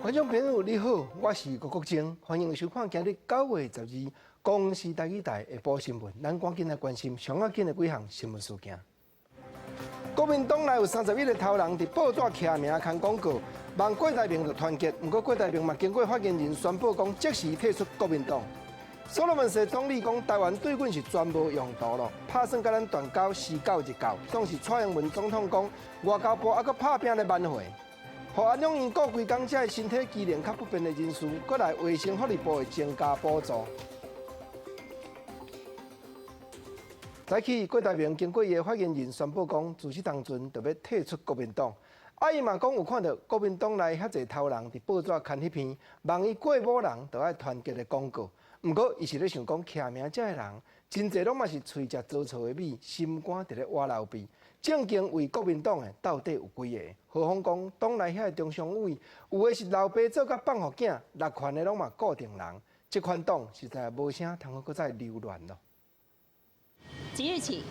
觀眾朋友你好，我是郭國晶，歡迎收看今日9月12公視台語台下晡新聞。咱趕緊來關心上要緊的幾項新聞事件。國民黨內有31個頭人佇報紙簽名刊廣告，望郭台銘著團結。毋過郭台銘嘛經過發言人宣布講，即時退出國民黨。所羅門士總理講，台灣對阮是全無用途囉，拍算佮咱斷交時到日到。總是蔡英文總統講，外交部猶閣拍拚咧挽回。予安養院顧規工，這身體機能較不便的人士，閣來衛生福利部會增加補助。早起，郭台銘經過伊的發言人宣布講，自這當陣就欲退出國民黨。啊，伊嘛講有看著國民黨內遐濟頭人佇報紙刊彼篇，望伊過某人著愛團結的廣告。毋過，伊是咧想講，簽名這的人，真濟攏嘛是喙食糟臭的米，心肝佇咧倚老邊。正經為國民黨的到底有幾个？何況講黨內遐个中常委，有的是老爸做甲放予囝，搦權的攏嘛固定人，這款黨實在無啥通好閣再留戀囉。即日起，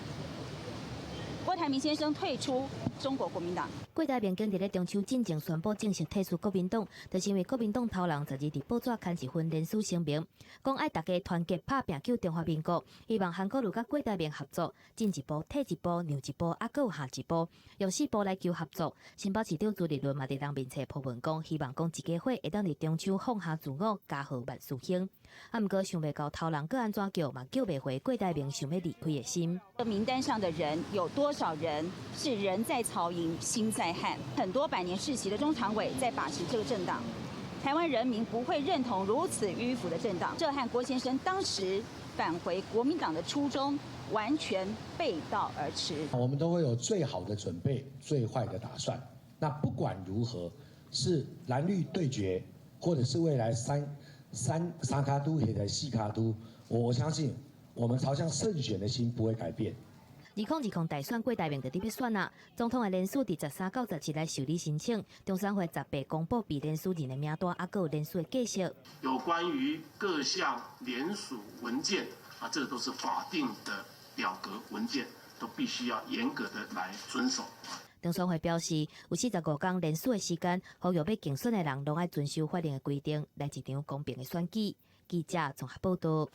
郭台銘先生退出中國國民黨。郭台銘今佇咧中秋進前宣布正式退出國民黨，就是因為國民黨頭人十二佇報紙刊一份連署聲明，講愛大家團結拍拚救中華民國，希望韓國瑜佮郭台銘合作，進一步、退一步、讓一步，猶閣有下一步，用四步來求合作。新北市長朱立倫嘛佇人面冊鋪文講，希望講一家伙會當佇中秋放下自我，家和萬事興。啊，毋過想袂到頭人閣按怎叫，嘛叫袂回郭台銘想欲離開的心。名單上的人有多少人是人在曹營心在漢？很多百年世襲的中常委在把持這個政黨，台灣人民不會認同如此迂腐的政黨。這和郭先生當時返回國民黨的初衷完全背道而馳。我們都會有最好的準備，最壞的打算。那不管如何，是藍綠對決，或者是未來三跤拄或者四跤拄，我相信我們朝向勝選的心不會改變。2020大選郭台銘就佇欲選啦，總統的連署佇13到17來受理申請，中選會18公布被連署人的名單，猶閣有連署的格式。有關於各項聯署文件啊，這個都是法定的表格文件，都必須要嚴格的來遵守。中選會表示，有45天連署的時間，呼籲欲競選的人攏愛遵守法令的規定，來一場公平的選舉。記者綜合報道。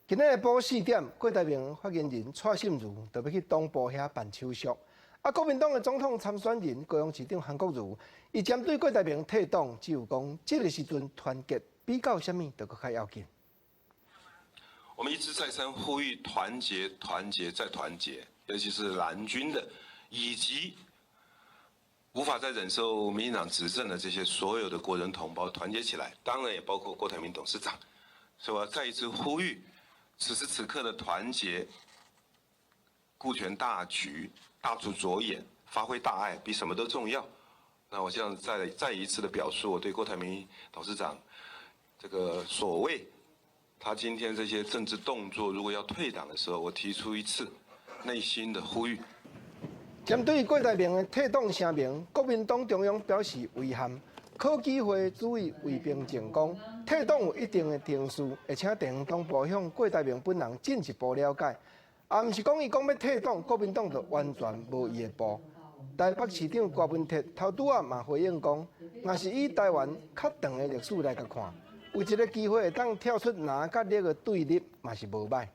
今仔日下晡4點，郭台銘發言人蔡心如就欲去黨部遐辦手續。啊，國民黨的總統參選人高雄市長韓國瑜，伊針對郭台銘退黨，只有講這个時陣團結比較啥物都閣較要緊。我們一直再三呼籲團結、團結再團結，尤其是藍軍的，以及無法再忍受民進黨執政的這些所有的國人同胞團結起來，當然也包括郭台銘董事長。所以我要再一次呼籲，此時此刻的團結、顧全大局、大處着眼、發揮大愛，比什麼都重要。那我想再一次的表述，我對郭台銘董事長這個所謂他今天這些政治動作，如果要退黨的時候，我提出一次內心的呼籲。針對郭台銘的退黨聲明，國民黨中央表示遺憾。考紀會主委魏平正講，退黨有一定的程序，會請地方黨部向郭台銘本人進一步了解。啊，毋是講伊講欲退黨，國民黨就完全無伊的步。台北市長柯文哲頭拄仔嘛回應講，若是以台灣較長的歷史來共看，有一个機會會當跳出藍佮綠的對立，嘛是無䆀。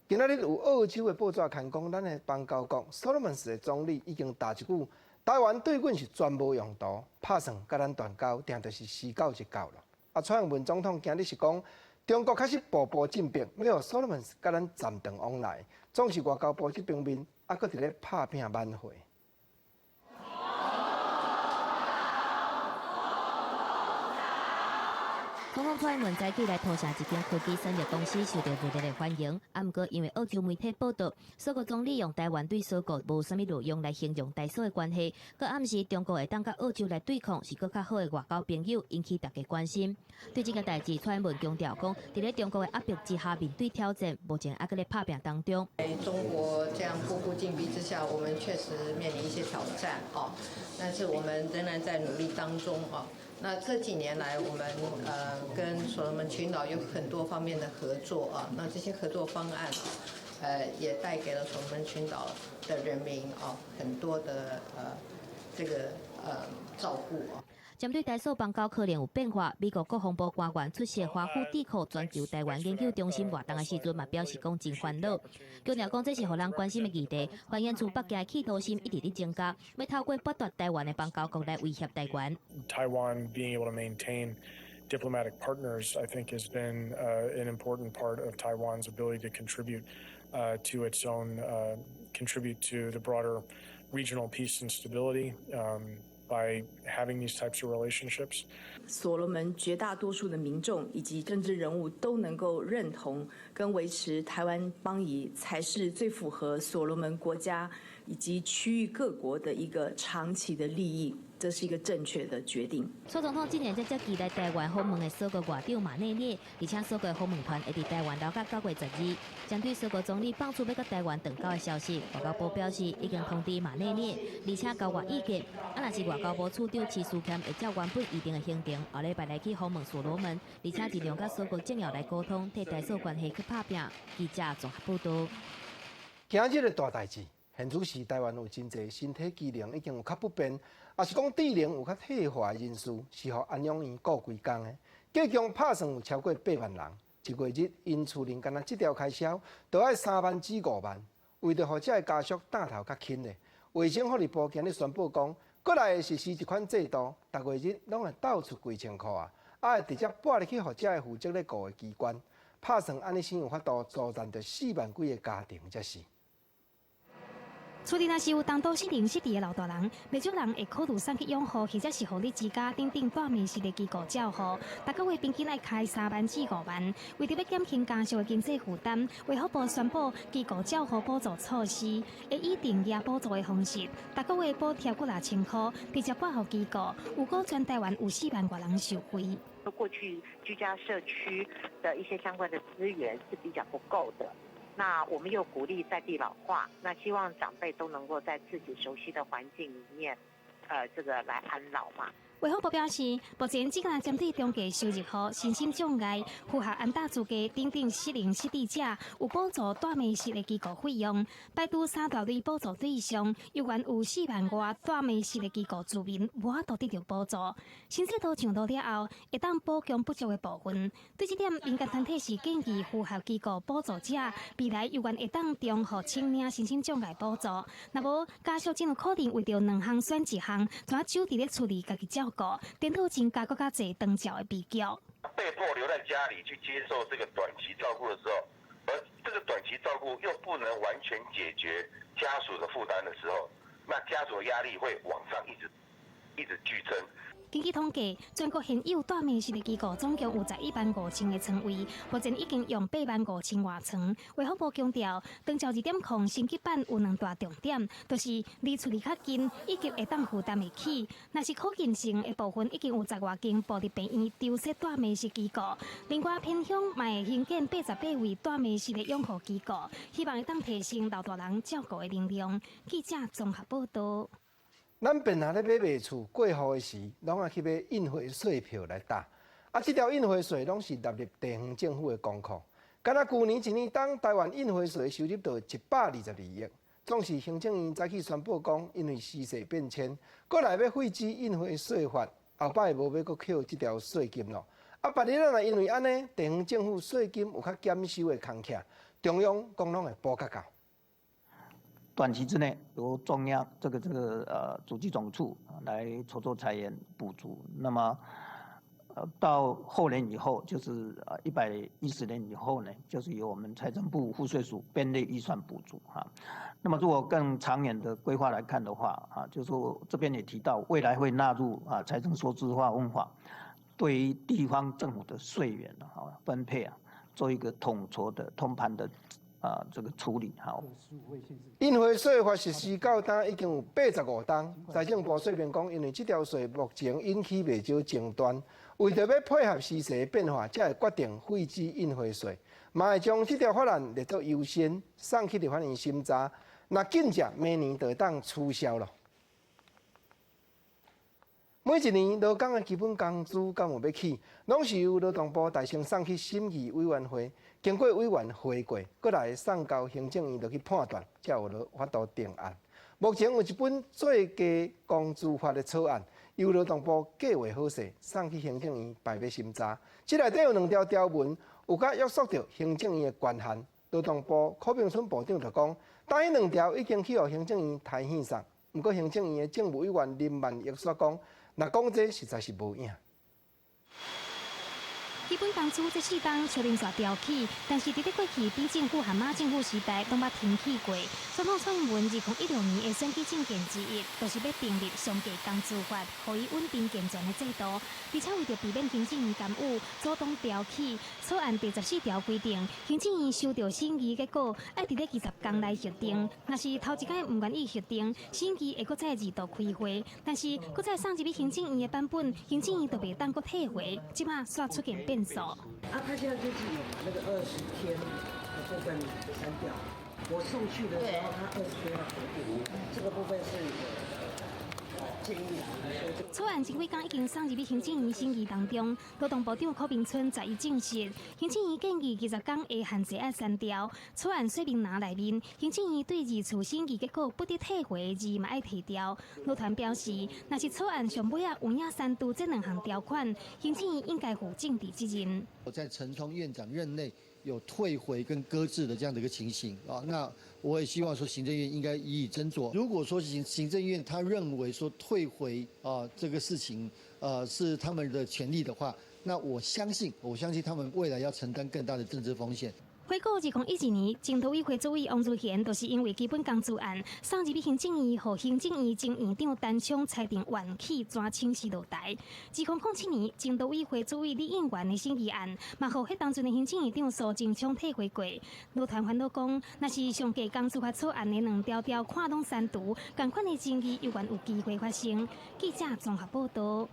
今仔日有澳洲的報紙刊講，咱的邦交國所羅門士的總理已經答一句：台灣對阮是全無用途，拍算佮咱斷交，定就是時到日到囉。啊，蔡英文總統今日是講，中國確實步步進逼，欲予所羅門士佮咱暫斷往來，總是外交部這方面，猶閣佇咧拍拚挽回。總統蔡英文早起來頭城一間科技產業公司受到熱烈的歡迎。啊，毋過因為澳洲媒體報道，索國總理用台灣對索國無啥物路用來形容台索的關係，閣暗示中國會當佮澳洲來對抗是閣較好的外交朋友，引起大家關心。對這個代誌，蔡英文強調講，佇咧中國的壓迫之下面對挑戰，目前猶閣咧拍拚當中。在中國這樣步步進逼之下，我們確實面臨一些挑戰哦，但是我們仍然在努力當中哦。那這幾年來，我們跟所羅門群島有很多方面的合作啊。那這些合作方案，也帶給了所羅門群島的人民啊很多的這個照顧。針對台索邦交可能有變化，美國國防部官員出席華府智庫全球台灣研究中心活動的時陣，嘛表示講真煩惱，強調講這是予人關心的議題，反映出北京的企圖心一直咧增加，欲透過剝奪台灣的邦交國來威脅台灣。 Taiwan being able to maintain diplomatic partners, I think, has been an important part of Taiwan's ability to contribute to its own, contribute to the broader regional peace and stability by having these types of relationships. 所羅門絕大多數的民眾以及政治人物都能夠認同跟維持台灣邦誼，才是最符合所羅門國家以及區域各國的一個長期的利益，這是一個正確的決定。蔡總統今年才接期來台灣訪問的索國外長馬內涅，而且索國訪問團會佇台灣留到9月12。針對索國總理放出欲佮台灣斷交的消息，外交部表示已經通知馬內涅，而且交換意見。啊，若是外交部次長徐斯儉會照原本預定的行程，後禮拜來去訪問所羅門，而且盡量佮索國政要來溝通，替台索關係去拍拚。記者綜合報道。今日的大代誌，現此時台灣有真濟身體機能已經有較不便，抑是講智能有較退化的人士，是予安養院顧規工的。計共拍算有超過8萬人，一月日𪜶厝內干焦這條開銷，都愛3萬至5萬。為著予這个家屬擔頭較輕咧，衛生福利部今日宣布講，閣來會實施一款制度，逐月日攏會鬥出幾千箍啊，啊會直接撥入去予這个負責咧顧的機關，拍算按呢先有法度助贊著4萬幾个家庭才是。厝內若是有重度失能失智的老大人，袂少人會考慮送去養護，或者是予你居家等等蹛門式的機構照護。逐個月平均愛開3萬至5萬。為著欲減輕家屬的經濟負擔，衛福部宣布機構照護補助措施，會以定額補助的方式，逐個月補貼幾若千箍，直接撥予機構。預估全台灣有4萬外人受惠。過去居家社區的一些相關的資源是比較不夠的。那我們又鼓勵在地老化，那希望長輩都能夠在自己熟悉的環境裡面，這個來安老嘛。衛福部表示，目前只干焦針對中低收入戶、身心障礙、符合安搭資格等等失能失智者，有補助蹛門式的機構費用，排除三大類補助對象，猶原有4萬外蹛門式的機構住民無法度得著補助。新制度上路了後，會當補強不足的部分。對這點，民間團體是建議符合機構補助者，未來猶原會當重複請領身心障礙補助。若無家屬真有可能為著兩項選一項，怎守佇咧厝裡家己照顧，顛倒增加閣較濟長照的悲劇。被迫留在家裡去接受這個短期照顧的時候，而這個短期照顧又不能完全解決家屬的負擔的時候，那家屬的壓力會往上一直一直劇增。根據統計，全國現有蹛門式的機構總共有11萬5千個床位，目前已經用8萬5千外床。衛福部強調，長照2.0升級版有兩大重點，就是離厝裡較近，以及會當負擔會起。若是可行性的部分，已經有10外間部立病院籌設蹛門式機構，另外偏鄉嘛會興建88位蹛門式的養護機構，希望會當提升老大人照顧的能力。記者綜合報道。咱平常咧買賣厝過戶的時，攏愛去買印花稅票來打。啊，這條印花稅攏是納入地方政府的公庫。干焦舊年一年當台灣印花稅收入著122億。總是行政院早起宣布講，因為時勢變遷，閣來欲廢止印花稅法，後擺無欲閣扣這條稅金咯。啊，別日若因為按呢，地方政府稅金有較減收的空隙，中央講攏會補較夠。短期之內，由中央這個主計總處來籌措財源補足。那麼，到後年以後，就是110年以後呢，就是由我們財政部賦稅署編列預算補足哈。那麼，如果更長遠的規劃來看的話，啊，就是說這邊也提到，未來會納入啊財政收支劃分法，對於地方政府的稅源啊分配啊，做一個統籌的通盤的。啊，這個處理好。印花稅法實施到今已經有85冬，財政部說明講，因為這條稅目前引起袂少爭端，為著欲配合時勢的變化，才會決定廢止印花稅，嘛會將這條法案列做優先送去立法院審查。若緊者明年就會當取消咯。每一年勞工的基本工資敢有欲起，攏是由勞動部代先送去審議委員會，經過委員會過，閣來送交行政院落去判斷，才有法度定案。目前有一本最低工資法的草案，由勞動部計劃好勢，送去行政院排欲審查。這內底有兩條條文，有佮約束著行政院的權限。勞動部柯銘春部長就講，當彼兩條已經去予行政院提獻送，毋過行政院的政務委員林萬億煞講，若講這實在是無影。基本工資這四冬相連續調起，但是佇咧過去扁政府和馬政府時代攏捌停起過。總統蔡英文2016年的選舉政見之一，就是欲訂立上低工資法，予伊穩定健全的制度。而且為著避免行政院干預，主動調起草案第14條規定，行政院收著審議結果，愛佇咧20天內核定。若是頭一擺毋願意核定，審議會閣再二度開會。但是閣再送入去行政院的版本，行政院就袂當閣退回。這馬煞出現變數。啊，他現在就是有把那個20天的部分刪掉。我送去的時候，他20天要核定，這個部分是建議。草案前幾工已經送入去行政院審議當中，勞動部長柯銘春在伊證實，行政院建議20天的限制愛刪掉。草案說明欄內面，行政院對二次審議結果不得退回的字嘛愛提掉。勞團表示，若是草案上尾仔有影刪除這兩項條款，行政院應該負政治責任。我在陳衝院長任內有退回跟擱置的這樣的一個情形啊，那我也希望說行政院應該予以斟酌。如果說行政院他認為說退回啊這個事情，是他們的權利的話，那我相信他們未來要承擔更大的政治風險。回顧2012年，前勞委會主委王如玄，就是因為基本工資案送入去行政院，予行政院前院長陳昌裁定冤起，轉請示落台。2007年，前勞委會主委李應元的審議案，嘛予彼當陣的行政院長蘇貞昌退回過。勞團煩惱講，若是上低工資法草案的兩條條款攏刪除，仝款的爭議猶原有機會發生。記者綜合報導。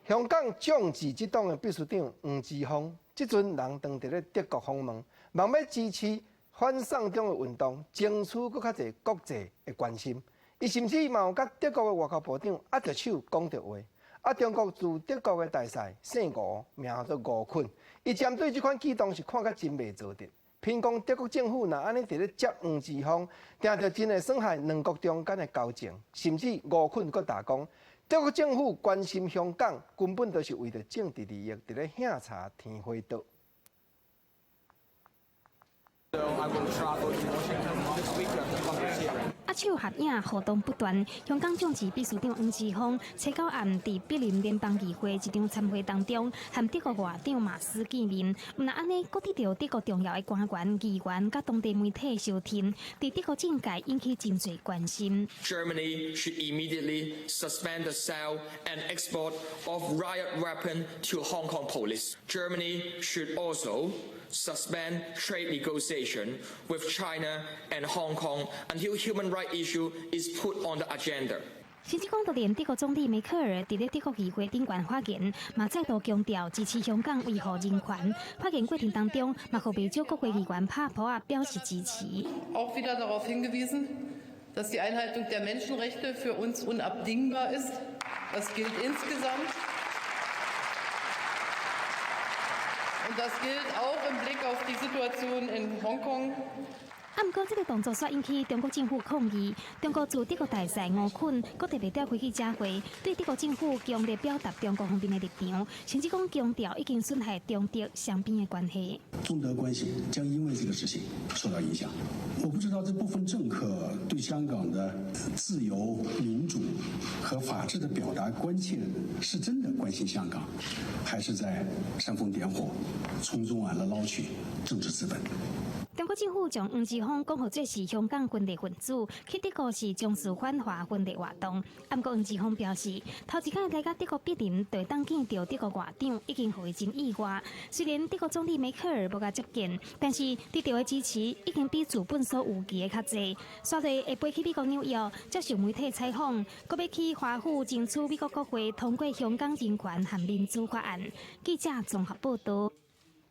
香港眾志這黨的秘書長黃之鋒，這陣人當佇咧德國訪問，望欲支持反送中的運動，爭取閣較濟國際的關心。伊甚至嘛有佮德國的外交部長握著手講著話。啊，中國駐德國的大使姓吳，名號做吳坤，伊針對這款舉動是看甲真袂做得。評講德國政府若按呢佇咧接黃之鋒，定著真會損害兩國中間的交情，甚至吳坤閣打講，德國政府關心香港，根本就是為著政治利益，佇咧興柴添火桌。 So I will travel to Washington this week to have the conference hearing. 握手合影互動不斷，香港眾志秘書長黃之鋒，初九暗佇柏林聯邦議會一場參會當中，和德國外長馬斯見面。毋但按呢，閣得著德國重要的官員、議員佮當地媒體相挺，佇德國政界引起真濟關心。 Germany should immediately suspend the sale and export of riot weapon to Hong Kong police. Germany should also suspend trade negotiation with China and Hong Kong until human rights issue is put on the agenda. 甚至講，就連德國總理梅克爾佇咧德國議會頂懸發言，嘛再度強調支持香港維護人權。發言過程當中，嘛予袂少國會議員拍噗仔表示支持。 Auch wieder darauf hingewiesen, dass die Einhaltung der Menschenrechte für uns unabdingbar ist. Das gilt insgesamt. Und das gilt auch im Blick auf die Situation in Hongkong. 啊，毋過這個動作煞引起中國政府抗議。中國駐德國大使吳坤閣特別召開記者會，對德國政府強烈表達中國方面的立場，甚至講強調已經損害中德雙邊的關係。中德關係將因為這個事情受到影響。我不知道這部分政客對香港的自由、民主和法治的表達關切，是真的關心香港，還是在煽風點火，從中啊來撈取政治資本？中國政府將黃之鋒講予做是香港分裂分子，去德國是從事反華分裂活動。毋過黃之鋒表示，頭一擺來到德國柏林，就會當見著德國外長，已經予伊真意外。雖然德國總理梅克爾無共接見，但是得著的支持已經比自本所預期的較濟。煞落會飛去美國紐約接受媒體採訪，閣欲去華府爭取美國國會通過香港人權和民主法案。記者綜合報導。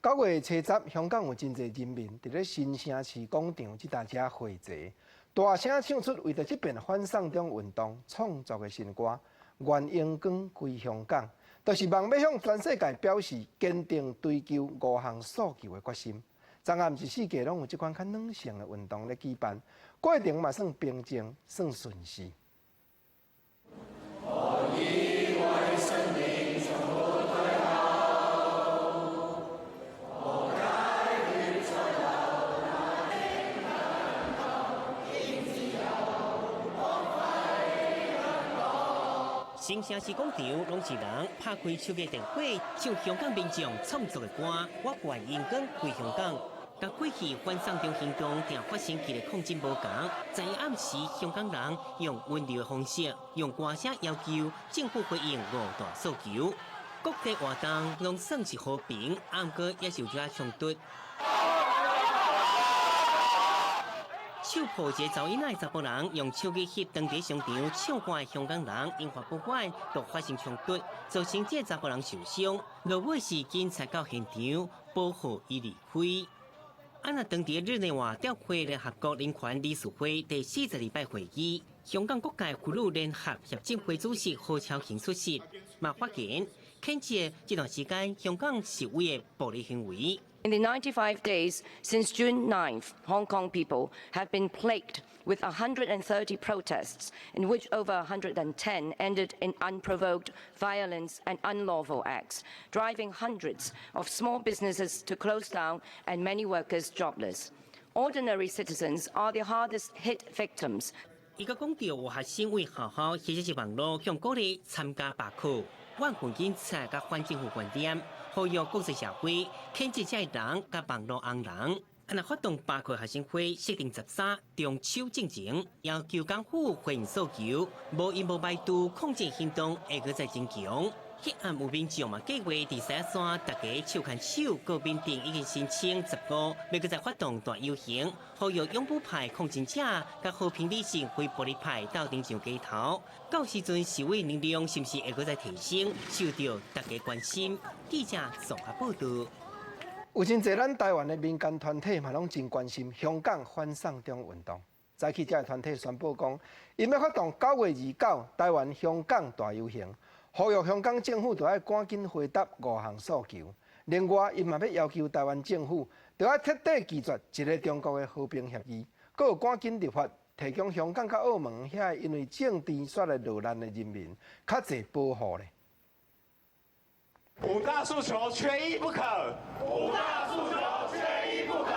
9月初10，香港有真濟人民佇咧新城市廣場這搭遮匯集，大聲唱出為著這遍反送中運動創作的新歌《願榮光歸香港》，就是望欲向全世界表示堅定追求五項訴求的決心。昨暗是四界攏有這款較軟性的運動咧舉辦，過程嘛算平靜，算順勢。我以為生命從無退後，何解血在流，那自由，光輝香港。新城市廣場攏是人，拍開手機電話，唱香港民眾創作的歌，我願榮光歸香港。佮過去反送中行動定發生劇烈抗爭無仝，昨暗時香港人用溫柔的方式，用歌聲要求政府回應五大訴求。國際活動攏算是和平，毋過也是有這衝突。手抱一个查某囡仔的查埔人用手機翕當地商場唱歌的香港人，引發不滿，就發生衝突，造成這个查埔人受傷。落尾是警察到現場保護伊離開。啊！若當地日內瓦召開聯合國人權理事會第42擺會議，香港各界婦女聯合協進會主席何超瓊出席，嘛發言譴責這段時間香港示威的暴力行為。 In the 95 days since June 9th, Hong Kong people have been plagued with 130 protests, in which over 110 ended in unprovoked violence and unlawful acts, driving hundreds of small businesses to close down and many workers jobless. Ordinary citizens are the hardest hit victims. 伊閣講著有學生為學校或者是網路向鼓勵參加罷課，怨恨警察佮反政府觀點，呼籲國際社會譴責這个人佮網路紅人。啊，若發動罷課學生會設定13中秋進前，要求港府回應訴求，無因無排除抗爭行動會閣再增強。彼岸有民眾嘛計劃佇獅仔山，大家手牽手到緬甸已經申請15，欲閣再發動大遊行，呼籲勇武派抗爭者佮和平理性非暴力派鬥陣上街頭。到時陣示威能量是毋是會閣再提升，受著大家關心。記者綜合報導。有真濟咱台灣的民間團體嘛，攏真關心香港反送中運動。早起這个團體宣布講，𪜶欲發動9月29台灣香港大遊行，呼籲香港政府著愛趕緊回答五項訴求。另外，𪜶嘛欲要求台灣政府著愛徹底拒絕一個中國的和平協議，閣有趕緊立法提供香港佮澳門遐個因為政治煞來落難的人民較濟保護咧。五大訴求缺一不可。五大訴求缺一不可。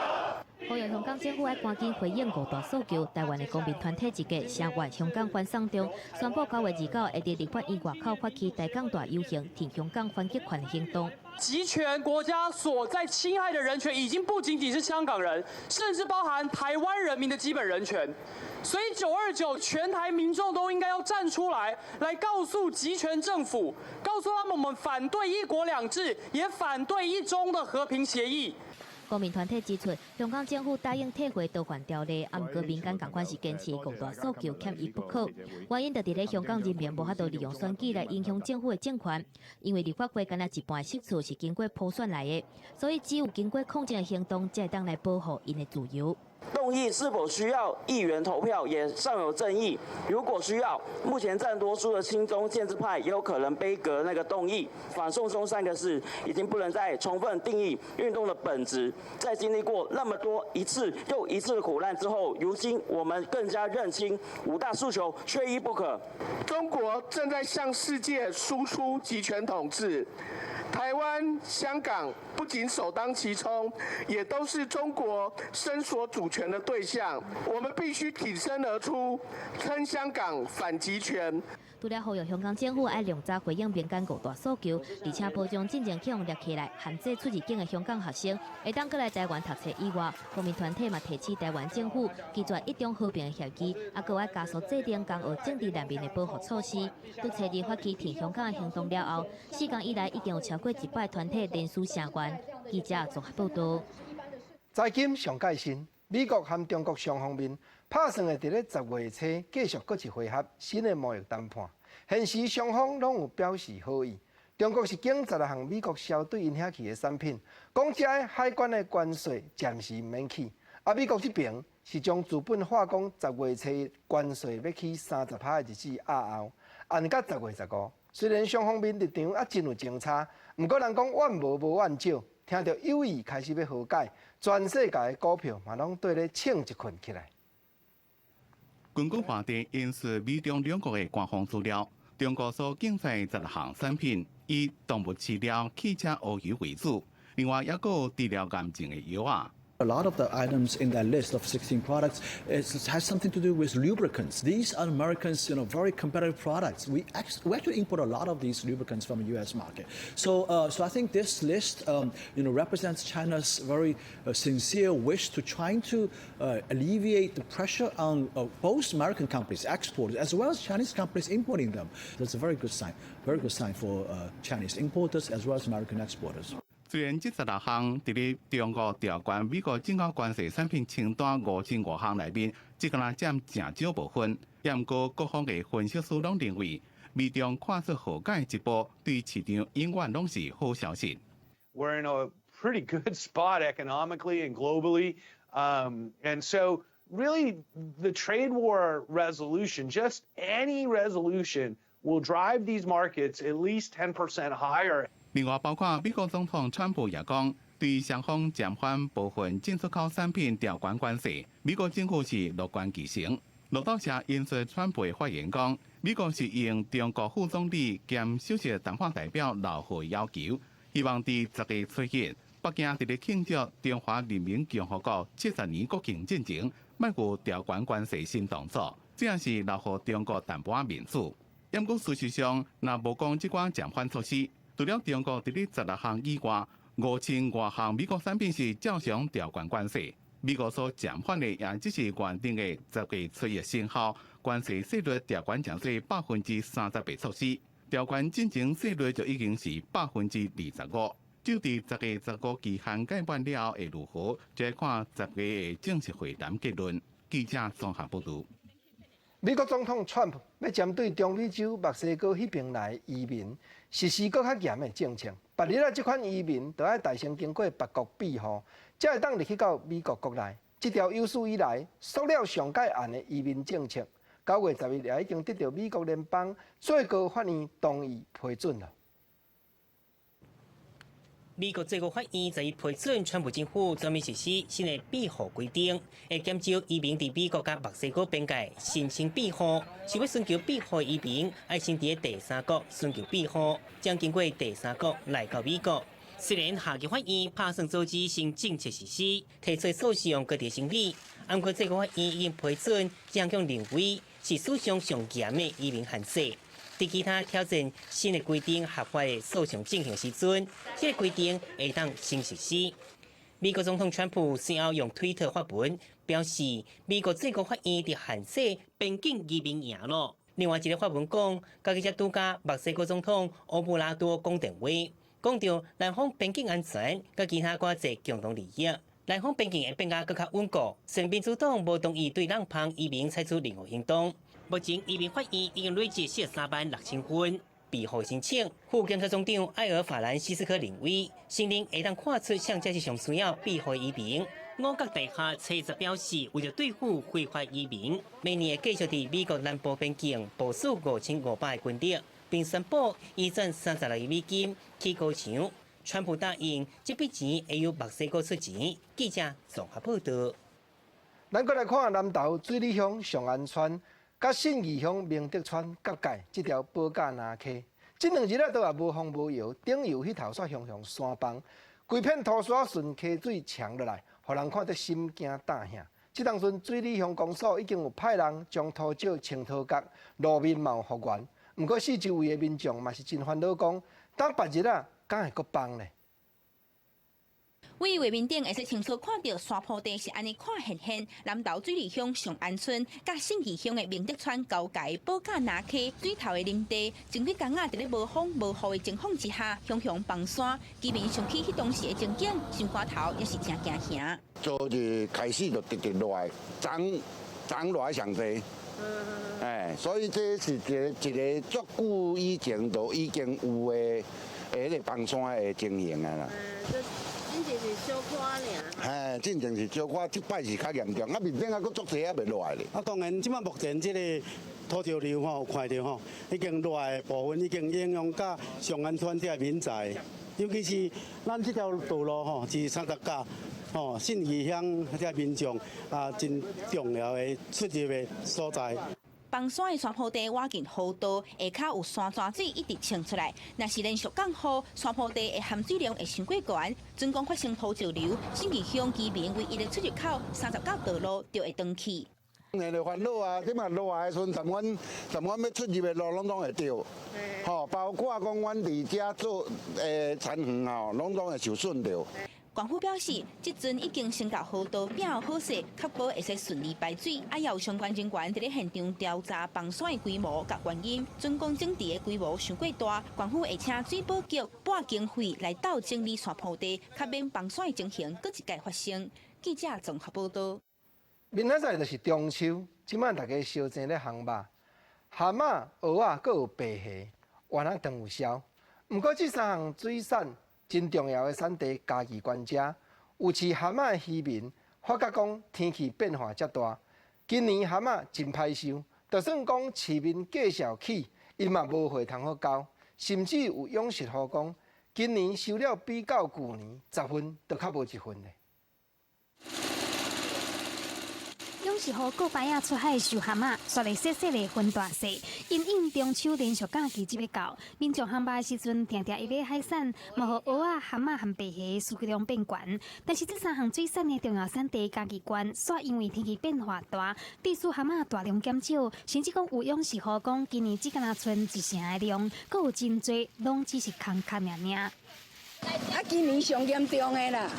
呼籲香港政府愛趕緊回應五大訴求。台灣的公民團體集結聲援香港反送中，宣布9月29會佇立法院外口發起台港大遊行，挺香港反極權行動。極權國家所在侵害的人權，已經不僅僅是香港人，甚至包含台灣人民的基本人權。所以929全台民眾都應該要站出來，來告訴極權政府，告訴他們我們反對一國兩制，也反對一中的和平協議。公民團體指出，香港政府答應撤回逃犯條例，啊，毋過民間仝款是堅持五大訴求缺一不可。原因就佇咧香港人民無法度利用選舉來影響政府的政權，因為立法會干焦一半席次是經過普選來的，所以只有經過抗爭的行動，才會當來保護𪜶的自由。動議是否需要議員投票也尚有爭議。如果需要，目前佔多數的親中建制派也有可能杯葛那個動議。反送中三個字已經不能再充分定義運動的本質。在經歷過那麼多一次又一次的苦難之後，如今我們更加認清五大訴求缺一不可。中國正在向世界輸出極權統治。台灣、香港不僅首當其衝，也都是中國伸索主權的對象。我們必須挺身而出，撐香港反極權。除了呼籲香港政府愛量早回應民間五大訴求，而且保障進前去予掠起來限制出入境的香港學生會當閣來台灣讀冊以外，公民團體嘛提醒台灣政府拒絕一中和平的協議，啊，閣愛加速制定港澳政治難民的保護措施。對初二發起挺香港的行動了後，4工以來已經有超過100團體連署聲援。記者綜合報導。財經上蓋新，美國和中國雙方面拍算會佇咧10月初繼續閣一回合新的貿易談判。現時雙方攏有表示好意。中國是警十六項美國銷對𪜶遐去的產品，講這个海關的關稅暫時毋免起。啊，美國這邊是將資本化工10月初關稅欲起30%的日子押後，延到10月15。雖然雙方面立場猶真有相差，毋過人講怨無無怨少。聽著有意開始欲和解，全世界的股票嘛攏綴咧衝一困起來。根據華電引述美中兩國的官方資料，中國所禁制16項產品，以動物飼料、汽車烏油為主，另外抑閣有治療癌症的藥仔。 A lot of the items in that list of 16 products has something to do with lubricants. These are Americans' very competitive products. We actually import a lot of these lubricants from the U.S. market. So I think this list represents China's very sincere wish to trying to alleviate the pressure on both American companies, exporters, as well as Chinese companies importing them. That's a very good sign, very good sign for Chinese importers as well as American exporters. 雖然這16項佇咧中國調懸美國進口關稅產品清單5000外項內面，只敢若佔誠少部分。毋過各方的分析師攏認為，美中跨出和解一步，對市場永遠攏是好消息。 We're in a pretty good spot economically and globally, and so really the trade war resolution, just any resolution, will drive these markets at least 10% higher. 另外，包括美國總統川普也講，對雙方暫緩部分進出口產品調懸關稅，美國政府是樂觀其成。路透社引述川普的發言講，美國是應中國副總理兼首席談判代表劉鶴要求，希望佇10月初一，北京佇咧慶祝中華人民共和國70年國慶進前，莫有調懸關稅新動作，這也是留予中國淡薄仔面子。毋過事實上，若無講這寡暫緩措施，除了中國佇咧16項以外，5000外項美國產品是照常調懸關稅。美國所暫緩的也只是原定的10月初一生效，關稅稅率調懸成做38%措施，調懸進前稅率就已經是25%。就佇10月15期限屆滿了後會如何，就看十月的正式會談結論。記者綜合報導。美國總統川普欲針對中美洲墨西哥彼邊來移民實施閣較嚴的政策。別日啊，這款移民都愛代先經過別國庇護，才會當入去到美國國內。這條有史以來塑了上蓋嚴的移民政策，9月11也已經得到美國聯邦最高法院同意批准了。美國最高法院昨日批准川普政府專門實施新的庇護規定，會減少移民佇美國佮墨西哥邊界申請庇護，想欲尋求庇護移民，愛先佇第三國尋求庇護，將經過第三國來到美國。雖然下級法院拍算阻止新政策實施，提出訴訟閣佇審理，毋過最高法院已經批准，這項認為是史上上嚴的移民限制。佇其他挑戰新的規定合法的訴訟進行時陣，這個規定會當先實施。美國總統川普隨後用推特發文表示，美國最高法院佇限制邊境移民贏咯。另外一个發文講，家己才拄佮墨西哥總統歐布拉多講電話，講著南方邊境安全，佮其他偌濟共同利益。南方邊境會變甲閣較穩固。雖然民主黨無同意對濫芳移民採取任何行動。目前移民法院已經累計43萬6千份庇護申請。副檢察總長艾爾法蘭西斯科認為，承認會當看出啥才是上需要庇護移民。五角大廈初十表示，為著對付非法移民，明年會繼續佇美國南部邊境部署5500個軍力，並宣布移轉36億美金起高牆。川普答應這筆錢會由墨西哥出錢。記者綜合報道。咱閣來看南投水里鄉上安村、佮信義鄉明德村結界這條保甲林溪，這兩日啊都也無風無雨，頂游彼頭煞雄雄山崩，規片土沙順溪水沖落來，予人看得心驚膽嚇。這當陣水里鄉公所已經有派人將土石清掏角，路面嘛有復原。毋過四周圍的民眾嘛是真煩惱，講等別日啊，敢會閣崩咧？佇畫面頂會使清楚看著山坡地是按呢看現現，南投水里鄉上安村佮信義鄉的明德村交界保甲林溪水頭的林地，前幾工仔佇咧無風無雨的情況之下，雄雄崩山，居民想起彼當時的情景，心肝頭也是真驚嚇。昨日開始就直直落來，昨昨落來上濟，哎，所以這是一个一个足久以前就已經有的，彼个崩山的情形啊啦。進前是小可爾。嘿，進前是小可，這擺是較嚴重，啊面頂還閣足濟還袂落來咧。啊，當然，這擺目前這個土石流吼，有看著吼，已經落來的部分已經影響到上安村這个民宅，尤其是咱這條道路吼，是三十甲吼信義鄉遐民眾啊，真重要的出入的所在。崩山的山坡地倚近河道，下跤有山泉水一直衝出來。若是連續降雨，山坡地的含水量會傷過懸，準講發生土石流，信義鄉居民唯一的出入口三十九道路就會斷去。那個煩惱啊，這嘛落來的時陣，踮阮踮阮欲出入的路攏總會著，吼，包括講阮佇遮做田園吼，攏總會受損著。縣府表示，這陣已經先共河道變好勢，確保會使順利排水。啊，也有相關人員佇咧現場調查崩山的規模佮原因。準講整治的規模傷過大，縣府會請水保局撥經費來鬥整理山坡地，較免崩山的情形閣一擺發生。記者綜合報導。明仔載就是中秋，這擺大家相爭咧烘肉，蚶仔、蚵仔，閣有白蝦，原仔糖有燒。毋過這三項水產真重要的產地，嘉義縣遮有飼蚶仔的漁民發覺講天氣變化遮大，今年蚶仔真歹收，就算講市面價數起，𪜶嘛無貨通好交，甚至有養殖戶講，今年收了比較舊年十份都較無一份咧。養殖戶過擺仔出海收蚶仔，煞來細細个分大細。因應中秋連續假期這欲到，民眾烘肉的時陣，定定會買海產，嘛予蚵仔、蚶仔和白蝦需求量變懸。但是這三項水產的重要產地嘉義縣，煞因為天氣變化大，致使蚶仔大量減少，甚至講有養殖戶講，今年只敢若賰一成的量，閣有真濟攏只是空殼爾爾。啊，今年上嚴重的啦！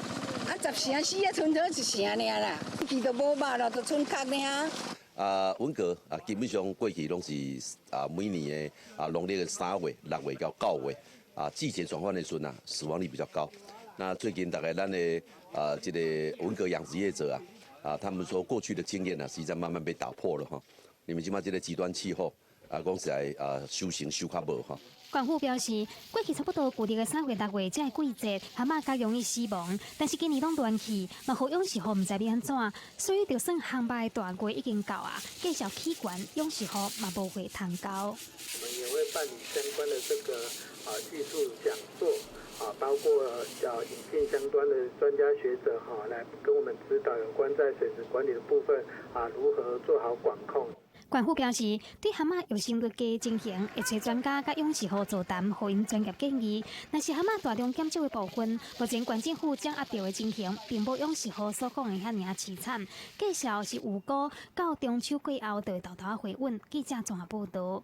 啊，十成死啊，賰做一成爾啦，去都無肉啦，就賰殼爾。啊，文蛤啊，基本上過去攏是啊，每年的啊農曆的3月、6月到9月啊，季節轉換的時陣啊，死亡率比較高。那最近大概咱的啊，這個文蛤養殖業者啊，啊，他們說過去的經驗啊，實際上慢慢被打破了哈。你們這擺這個極端氣候啊，講實在啊，收成收較無哈。縣府表示，過去差不多舊曆的3月、6月這个季節，蚶仔較容易死亡，但是今年攏亂去，嘛予養殖戶毋知欲按怎，所以就算烘肉的大月已經到啊，繼續起懸，養殖戶嘛無貨通交。我們也會辦理相關的這個啊技術講座啊，包括要引進相關的專家學者哈，來跟我們指導有關在水質管理的部分啊，如何做好管控。縣府表示，對蚶仔幼生率低情形，會揣專家佮養殖戶座談，予𪜶專業建議。若是蚶仔大量減少的部分，目前縣政府掌握著的情形，並無養殖戶所講的遐爾仔悽慘。繼續是預估到中秋過後就會沓沓回穩。記者綜合報導。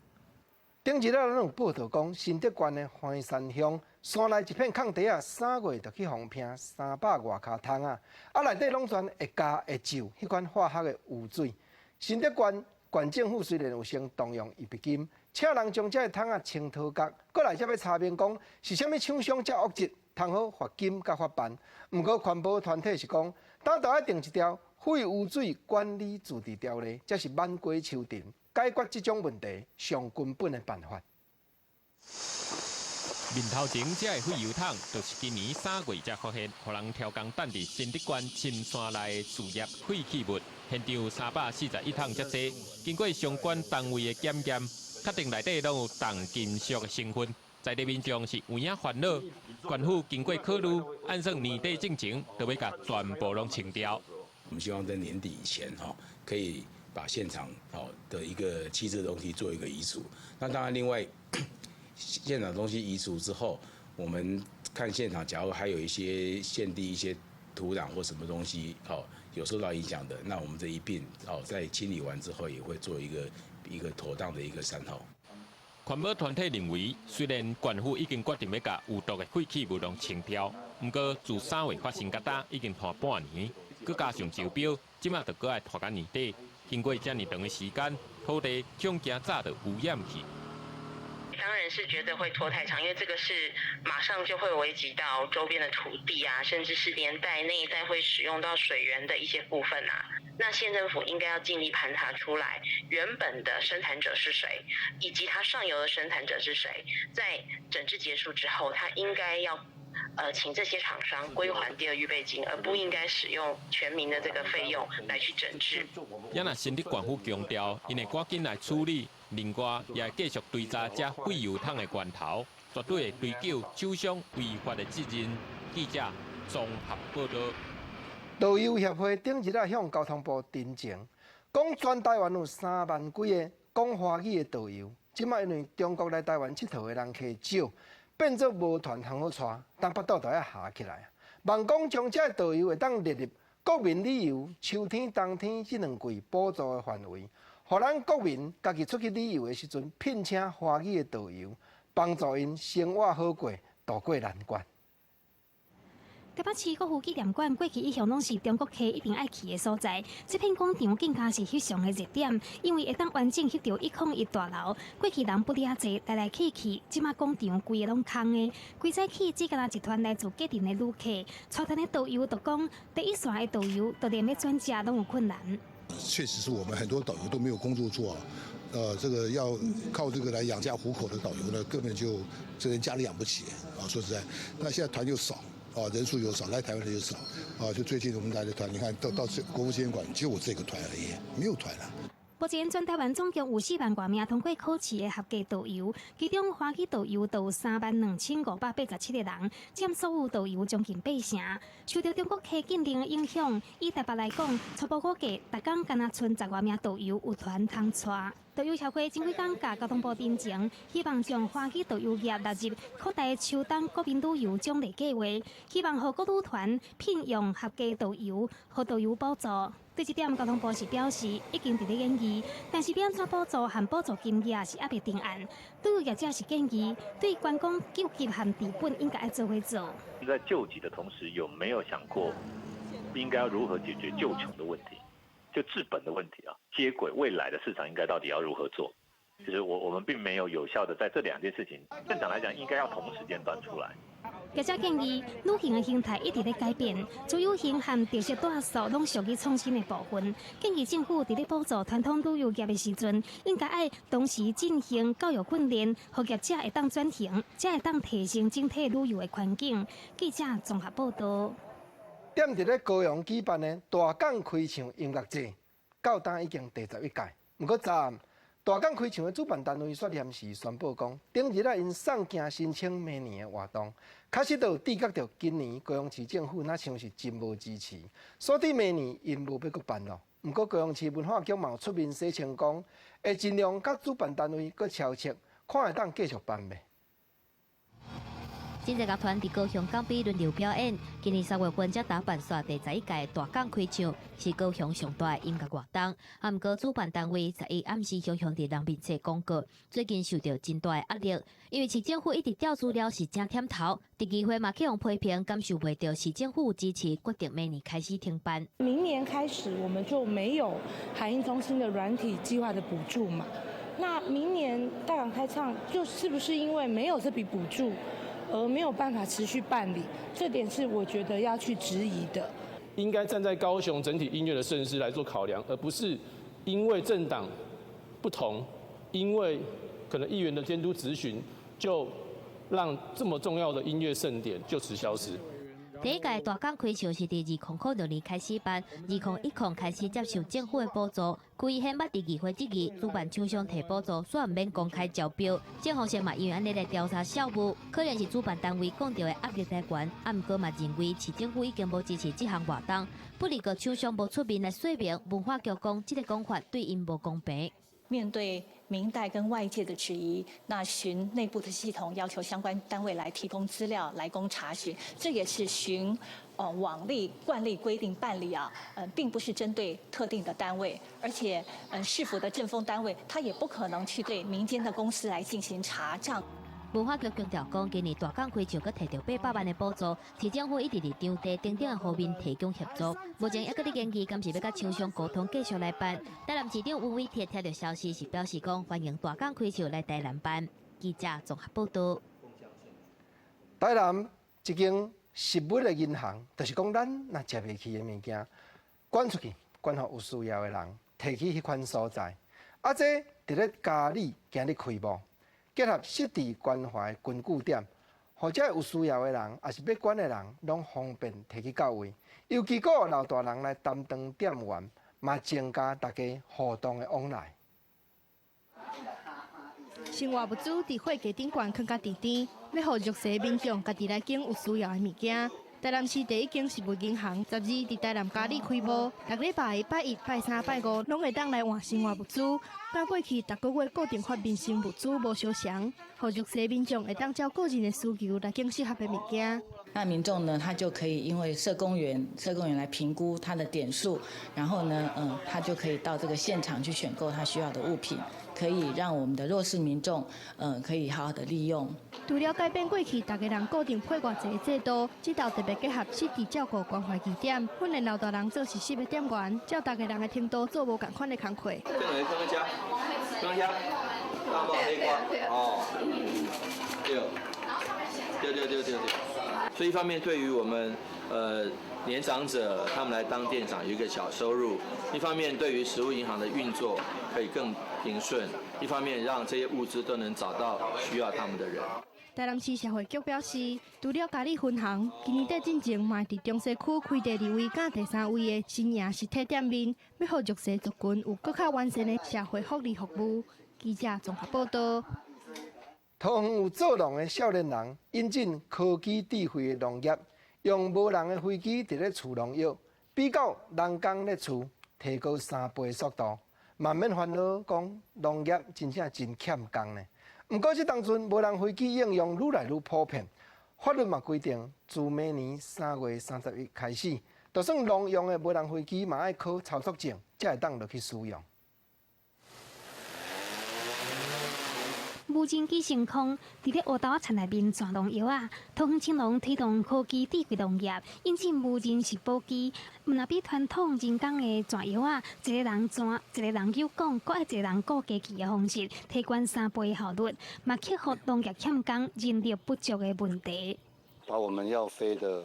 頂一日咱有報導講，新竹縣的歡山鄉山內一片空地仔，3月就去予騙300外跤桶仔，啊內底攏全會加會膩彼款化學的污水。新竹縣縣政府雖然有先動用預備金，請人將這个桶仔清掏角，閣來才欲查明講是啥物廠商遮惡質，通好罰金佮法辦。毋過環保團體是講，當著愛定一條廢污水管理自治條例，才是挽過秋田解決這種問題上根本的辦法。面頭前這个廢油桶，就是今年3月才發現，予人刁工擲佇新竹縣深山內的事業廢棄物，現場341桶遮濟。經過相關單位的檢驗，確定內底攏有重金屬的成分，在地民眾是有影煩惱。縣府經過考慮，按算年底進前，就欲共全部攏清掉。我們希望在年底以前，哈，可以把現場哦的一個棄置的東西做一個移除。那當然，另外。現場東西移除之後，我們看現場，假如還有一些現地一些土壤或什麼東西，哦，有受到影響的，那我們這一併哦，在清理完之後，也會做一個妥當的一個善後。環保團體認為，雖然縣府已經決定欲共有毒的廢棄物攏清掉，毋過自3月發生到今已經拖半年，閣加上招標，這馬就閣愛拖到年底。經過遮爾長的時間，土地恐驚早就污染去。當然是覺得會拖太長，因為這個是馬上就會危及到周邊的土地啊，甚至是連帶那一帶會使用到水源的一些部分啊。那縣政府應該要盡力盤查出來原本的生產者是誰，以及它上游的生產者是誰。在整治結束之後，他應該要請這些廠商歸還第二預備金，而不應該使用全民的這個費用來去整治。也若新竹縣府強調，𪜶會趕緊來處理。另外，也會繼續追查這廢油桶的源頭。絕對會追究廠商違法的責任。記者綜合報導。導遊協會頂日仔向交通部陳情，講全台灣有3萬幾个講華語的導遊，這擺因為中國來台灣𨑨迌的人客少，變做無團通好帶，等腹肚都愛癢起來。望講將這个導遊會當列入國民旅遊秋天、冬天這兩季補助的範圍，予咱國民家己出去旅遊的時陣，聘請華語的導遊，幫助𪜶生活好過，渡過難關。台北市國父紀念館過去一向攏是中國客一定愛去的所在，這片廣場更加是翕相的熱點，因為會當完整翕著101大樓。過去人不離遐濟，來來去去，這馬廣場規个攏空的。規早起只敢若一團來自各地的旅客，帶團的導遊就講，第一線的導遊都連欲轉職攏有困難。確實是我們很多導遊都沒有工作做，這個要靠這個來養家糊口的導遊呢，根本就這連家裡養不起啊！說實在，那現在團又少。啊，人數又少，來台灣的又少，啊，就最近我們來的團，你看到國父紀念館就我這個團而已，沒有團了。目前全台灣總共有4萬外名通過考試的合格導遊，其中華語導遊就有32,587個人，佔所有導遊將近八成。受著中國客禁令的影響，以台北來講，初步估計，逐工敢若賰10外名導遊有團通帶。導遊協會前幾工共交通部陳情，希望將華語導遊業納入擴大秋冬國民旅遊獎勵計劃，希望予國旅團聘用合格導遊，予導遊補助。對這點，交通部是表示已經佇咧研議，但是欲按怎補助和補助金額是猶未定案。旅遊業者是建議，對觀光救急和治本應該愛做伙做。在救急的同時，有沒有想過應該要如何解決救窮的問題？就治本的問題啊，接軌未來的市場應該到底要如何做？其實我們並沒有有效的在這兩件事情，正常來講應該要同時間端出來。業者建議，旅行的形態一直咧改變，自由行和特色住宿攏屬於創新的部分。建議政府佇咧補助傳統旅遊業的時陣，應該愛同時進行教育訓練，予業者會當轉型，才會當提升整體旅遊的環境。記者綜合報導。踮佇咧高雄舉辦的大港開唱音樂節，到今已經第11屆。毋過昨暗，大港開唱的主辦單位煞臨時宣布講，頂日仔𪜶送件申請明年的活動，確實都有知覺著今年高雄市政府若像是真無支持，所以明年𪜶無欲閣辦囉。毋過高雄市文化局嘛有出面洗清講，會盡量佮主辦單位閣敲策，看會當繼續辦袂。真濟樂團佇高雄港邊輪流表演。今年3月份才剛辦煞第11屆大港開唱，是高雄上大的音樂活動。啊，毋過主辦單位11暗時雄雄佇人面冊公告，最近受著真大的壓力，因為市政府一直調資料是誠忝頭，佇議會嘛去予批評，感受袂著市政府支持，決定明年開始停辦。明年開始，我們就沒有海印中心的軟體計劃的補助嘛？那明年大港開唱，就是不是因為沒有這筆補助？而沒有辦法持續辦理，這點是我覺得要去質疑的。應該站在高雄整體音樂的盛事來做考量，而不是因為政黨不同，因為可能議員的監督質詢，就讓這麼重要的音樂盛典就此消失。第一屆大港開唱是佇2006年開始辦，2010開始接受政府的補助。區議員捌佇議會質疑主辦廠商提補助，煞毋免公開招標。正方嘛因為按呢來調查校務，可能是主辦單位講著的壓力來源。啊，毋過嘛認為市政府已經無支持這項活動，不過廠商無出面來說明，文化局講這个講法對𪜶無公平。面對民代跟外界的質疑，那循內部的系統要求相關單位來提供資料來供查詢，這也是循往例慣例規定辦理啊，並不是針對特定的單位，而且市府的政風單位，他也不可能去對民間的公司來進行查賬。文化局強調講，今年大港開唱閣提著800萬的補助，市政府一直佇場地等等的方面提供協助。目前猶閣咧研究，敢是欲佮廠商溝通繼續來辦。台南市長溫偉哲聽著消息是表示講，歡迎大港開唱來台南辦。記者綜合報導。台南一間食物的銀行，就是講咱若食袂去的物件，捐出去，捐予有需要的人，提去彼款所在。啊，這佇咧嘉里今日開幕。結合失智關懷根據點，予遮有需要的人，抑是欲捐的人，攏方便提去到位。尤其閣有老大人來擔當店員，嘛增加大家互動的往來。生活物資佇貨架頂懸囥甲甜甜，欲予弱勢民眾家己來揀有需要的物件。台南市第一間食物銀行十二佇台南嘉里開幕，逐禮拜拜一、拜三、拜五攏會當來換生活物資。佮過去逐個月固定發民生物資無相仝，予弱勢民眾會當照個人的需求來揀適合的物件。那民眾呢，他就可以因為社工員來評估他的點數，然後呢，他就可以到這個現場去選購他需要的物品，可以讓我們的弱勢民眾，可以好好的利用。除了改變過去逐家人固定配偌濟的制度，這道特別結合失智照顧關懷據點，訓練老大人做實習的店員，照逐家人的程度做無仝款的工課。這兩個放遮，放遐，大帽黑瓜，哦，對，對對對對對。所以一方面對於我們年長者，他們來當店長有一個小收入；一方面對於食物銀行的運作可以更平順；一方面讓這些物資都能找到需要他們的人。台南市社會局表示，除了嘉里分行，今年底進前嘛佇中西區開第二位佮第三位的新營實體店面，欲予弱勢族群有閣較完善的社會福利服務。記者綜合報道。桃園有做農的少年人引進科技智慧的農業，用無人的飛機佇咧除農藥，比較人工咧除提高3倍速度，嘛免煩惱講農業真正真欠工呢。毋過這當陣無人飛機應用愈來愈普遍，法律嘛規定，自明年3月31開始，就算農用的無人飛機嘛愛考操作證，才會當落去使用。無人機升空，佇咧烏豆仔田內面鑽農藥仔。桃園青農推動科技智慧農業，引進無人植保機，毋若比傳統人工的鑽藥仔，一個人鑽，一個人扭管，閣愛一個人顧機器的方式，提懸3倍效率，嘛克服農業欠工、人力不足的問題。把我們要飛的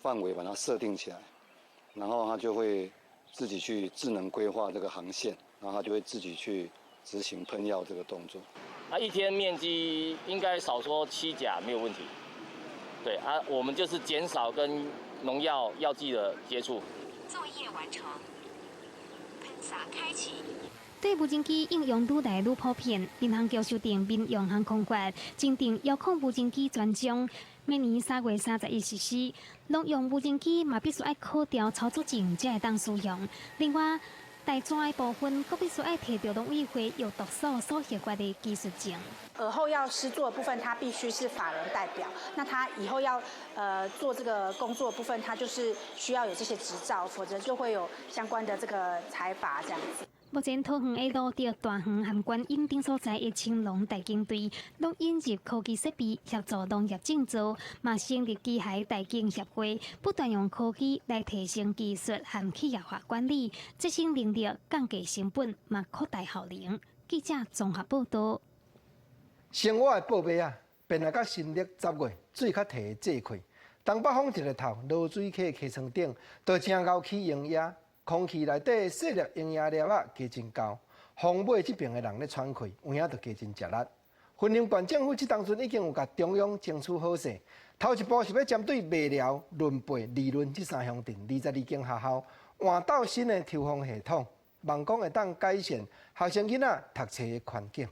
範圍把它設定起來，然後它就會自己去智能規劃這個航線，然後它就會自己去執行噴藥這個動作。啊，一天面積應該少說7甲沒有問題。對啊，我們就是減少跟農藥藥劑的接觸。作業完成，噴灑開啟。對無人機應用愈來愈普遍，民航局修訂民用航空法，增訂遙控無人機專章，明年3月31實施。農用無人機嘛必須愛考著操作證才會當使用。另外，大專的部分，閣必須愛提著農委會藥毒所所核發的技術證。爾後要施作的部分，他必須是法人代表。那他以後要做這個工作的部分，他就是需要有這些執照，否則就會有相關的這個裁罰這樣子。目前桃園的蘆竹、大園和觀音等所在的青農代耕隊，攏引入科技設備協助農業種植，嘛成立機械代耕協會，不斷用科技來提升技術和企業化管理，節省人力、降低成本，嘛擴大效能。記者綜合報道。生活的報備啊，變來到新曆10月，水較提濟氣，東北風一日透，濁水溪溪床頂就誠𠢕起蠅蟻。空氣內底細粒蠅蟻粒仔加真厚，風尾這爿的人咧喘氣，有影就加真吃力。雲林縣政府這當陣已經有共中央爭取好勢，頭一步是欲針對麥寮、崙背、二崙這三鄉鎮22間學校換到新的抽風系統，望講會當改善學生囡仔讀冊的環境。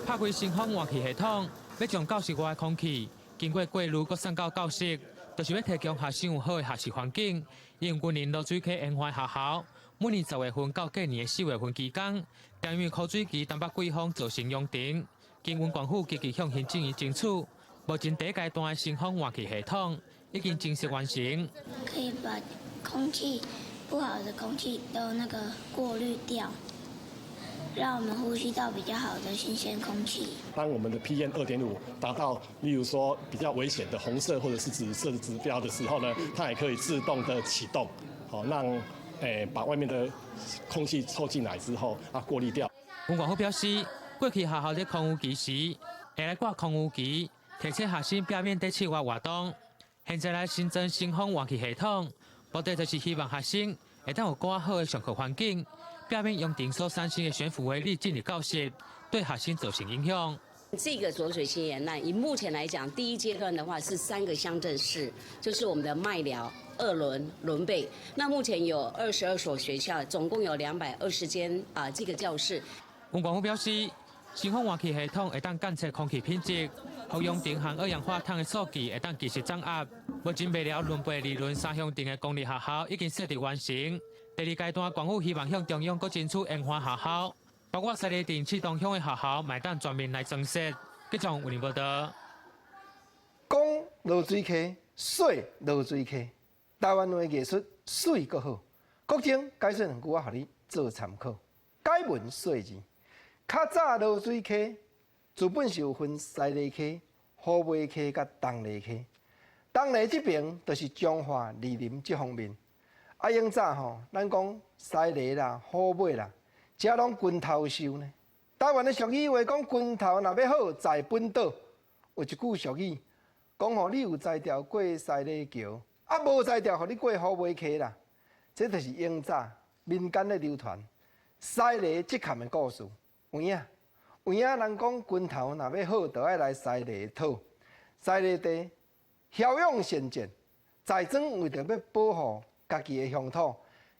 拍開新風換氣系統，欲將教室外的空氣經過過濾，閣送到教室。就是欲提供學生有好的學習環境。因為雲林濁水溪沿岸學校，每年10月份到隔年的4月份期間，因為枯水期東北季風造成揚塵，經縣政府積極向行政院爭取，目前第一階段的新風換氣系統已經正式完成。可以把空氣不好的空氣都那個過濾掉，讓我們呼吸到比較好的新鮮空氣。當我們的 PM2.5達到，例如說比較危險的紅色或者是紫色的指標的時候呢，它也可以自動的啟動，好讓把外面的空氣抽進來之後啊過濾掉。縣政府表示，過去學校佇空雨期時，會來掛空雨旗，提醒學生避免佇室外活動。現在來新增新風換氣系統，目的就是希望學生會當有較好的上課環境。避免揚塵所產生的懸浮微粒進入教室，對學生造成影響。這個濁水溪沿岸，以目前來講，第一階段的話是3個鄉鎮市，就是我們的麥寮、二崙、崙背。那目前有22所學校，總共有220間啊，這個教室。阮縣府表示，新風換氣系統會當監測空氣品質，予養成含二氧化碳的數據會當及時掌握。目前麥寮、崙背、二崙三鄉鎮的公立學校已經設置完成。第二階段，縣府希望向中央閣爭取延緩學校，包括西螺鎮、刺桐鄉的學校，嘛會當全面來增設。繼續為您報道。講濁水溪，說濁水溪，台灣話藝術媠閣好。國政解說兩句話，予你做參考。解文說字，較早濁水溪，自本是有分西螺溪、虎尾溪佮東螺溪。東螺這爿就是彰化、二林這方面。啊，永早吼，咱講西螺啦、虎尾啦，這攏拳頭岫呢。台灣的俗語話講，拳頭若欲好，在本島。有一句俗語講吼，你有才調過西螺橋，啊無才調，予你過虎尾溪啦。這就是永早民間咧流傳西螺這坎的故事。有影，有影人講拳頭若欲好，就愛來西螺討。西螺地驍勇善戰，財莊為著欲保護家己的鄉土，